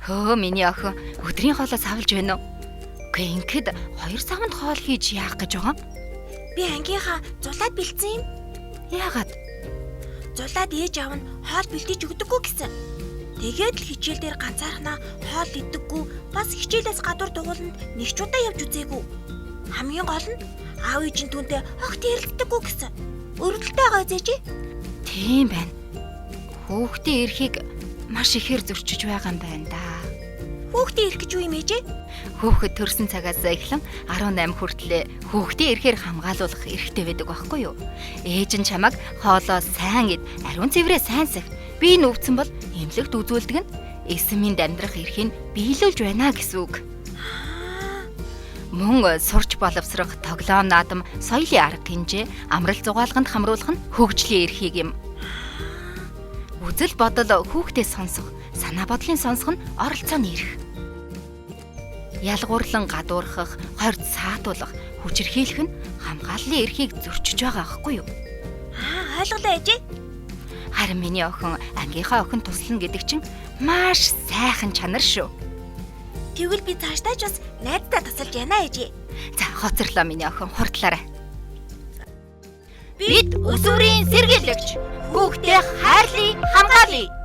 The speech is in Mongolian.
Хөө миний охин өдрийн хоолоо савлж байна уу? Үгүй ингээд 2 савнд хоол хийж яах гэж байгаа юм? Би ангийнхаа зулаад бэлдсэн юм. Яагаад? Зулаад ээж аав нь хоол бэлдэж өгдөггүй гэсэн. Тэгээд л хичээл дээр ганцаархнаа хоол идэггүй, бас хичээлээс гадуур дугууланд нэг ч удаа явж үзээгүй. Хамгийн гол нь аав ээж нь түүнтэй огт ярилцдаггүй гэсэн. Өргөдөлтэй байгаа үзээч. Тийм байна. Хүүхдийн эрхийг маш ихээр зөрчиж байгаа юм байна да. Хүүхдийн эрх гэж юу юм ээжээ? Хүүхэд төрсэн цагаас эхлэн 18 хүртлээр хүүхдийн эрхээр хамгаалуулах эрхтэй байдаг байхгүй юу? Ээж нь чамайг хоолоо сайн эд, ариун цэврээ сайн сах. Би нүвцэн бол эмнэлэгт үзүүлдэг нь эсэмэнд амьдрах эрхийг биелүүлж байна гэсэн үг. Мөн сурч боловсрох, тоглоом наадам, соёлын арга хэмжээ, амрал зугаалганд хамруулах нь хөгжлийн эрхийг юм. Үзэл бодол хүүхдээ сонсох, санаа бодлын сонсох нь оролцооны эрх. Ялгуурлан гадуурхах, хорд саатуулах, хүчирхийлэх нь хамгааллын эрхийг зөрчиж байгаа аахгүй юу? Аа, ойлголоо ээжээ. Харин миний охин ангийнхаа охин туслана гэдэг чинь маш сайхан чанар шүү. Тэгвэл би цаашдаа ч бас найздаа тусалж яана ээжээ. За, хоцорлоо миний охин, хурдлаарай. Бид өсвөрийн сэргийлэгч хүүхдээ хайрлая, хамгаалъя.